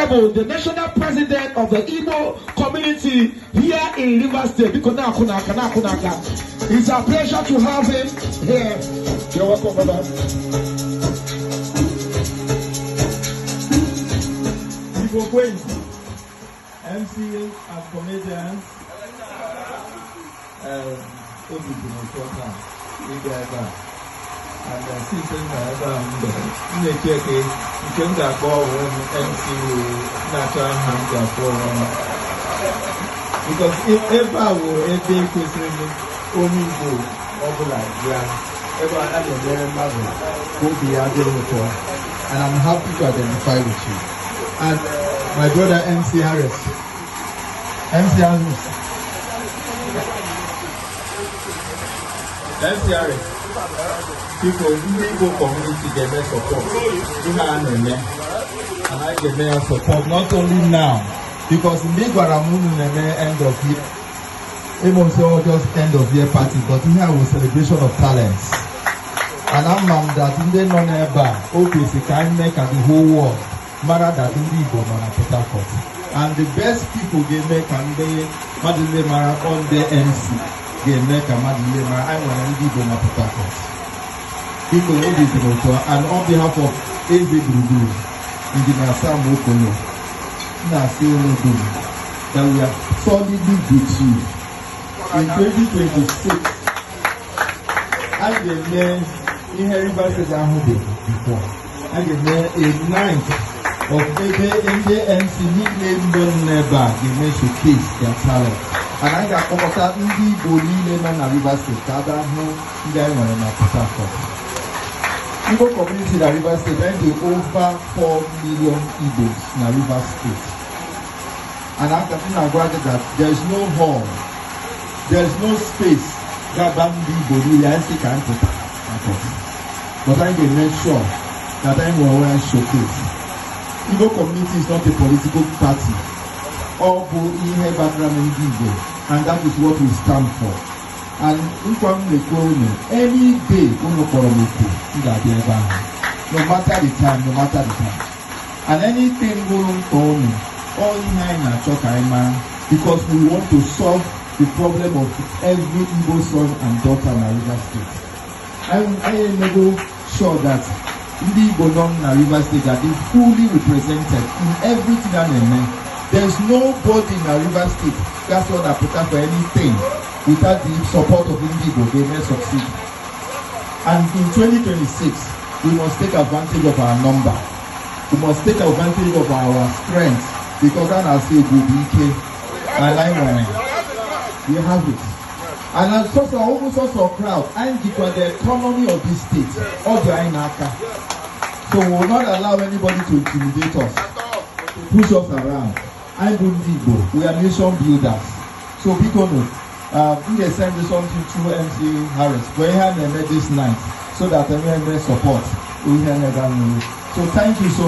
Honorable, the National President of the Igbo community here in Rivers State. Biko na-akụ n'aka, na-akụ n'aka. It's a pleasure to have him here. You're welcome, brother. Igbo Queens, MCs and comedians, obi dị m ụtọ taa ịbịa ebe a. And since m nọ ebe a, m na-eche nke m ga-akpọ onwe m MC, na-achọ aha m ga-akpọ onwe m. Because ebe a wụ ebe kwesịrị onye Igbo ọbụla bịa, ebe a na-emere mmadụ ka obi ya dịrị ụtọ. And I'm happy to identify with you. And my brother MC Harris. MC Harris. MC Harris. People, ndị Igbo community ga-eme support ihe a na-eme. And I ga-eme ya support not only now, because mgbe ị gwara m unu na-eme end of year, Imo nso just end of year party, but ihe a wụ celebration of talents. And ama m that ndị nọ n'ebe a, o kwesịrị ka anyị mee ka the whole world mara that ndị Igbo nọ na Port Harcourt. And the best people ga-eme ka ndị mmadụ niile mara on the MC ga-eme ka mmadụ niile mara anyị nwere ndị Igbo na Port Harcourt. Biko, obi dị m ụtọ, and on behalf of Eze Gburugburu, Engineer Sam Okolo, m na-asị unu dum that we are solidly with you. In 2026, a ga-eme ihe Rivers State ahụbeghị before. A ga-eme a night of ebe ndị MC niile nọ n'ebe a ga-eme showcase their talent. And anyị ga-akpọkọta ndị Igbo niile nọ na Rivers State ka a bịa hụ ndị anyị nwere na Port Harcourt. Igbo community na Rivers State, anyị dị over 4 million Igbos na Rivers State. And aka m na-agwa gị that there is no hall, there is no space ga-aba ndị Igbo niile anyị sị ka anyị pụta Harcourt. But anyị ga-eme sure that anyị nwere onwe anyị showcase. Igbo community is not a political party. Ọ bụ ihe gbasara ndị Igbo, and that is what we stand for. And nkwa m na-ekwe unu, any day unu kpọrọ m oku, m ga-abịa ebe ahụ. No matter the time, no matter the time. And anything bụrụ mkpa unu, ọ ihe anyị na-achọ ka anyị mara, because we want to solve the problem of every Igbo son and daughter na Rivers State. Anyị emego sure that ndị Igbo nọ na Rivers State are being fully represented in everything a na-eme. There is nobody na Rivers State that's not na-apụta for anything without the support of ndị Igbo ga-eme succeed. And in 2026, we must take advantage of our number. We must take advantage of our strength, because a na-asị egwu bụ ike, and anyị nwere. We have it. And as sọsọ ụmụ sọsọ crowd, anyị jikwa the economy of this state, ọ dị anyị n'aka. So we will not allow anybody to intimidate us, to push us around. Anyị bụ ndị Igbo, we are nation builders. So biko nụ, m ga-send something through MC Harris for ihe a na-eme this night, so that enwe eme support ihe na-ega n'ihu. So thank you so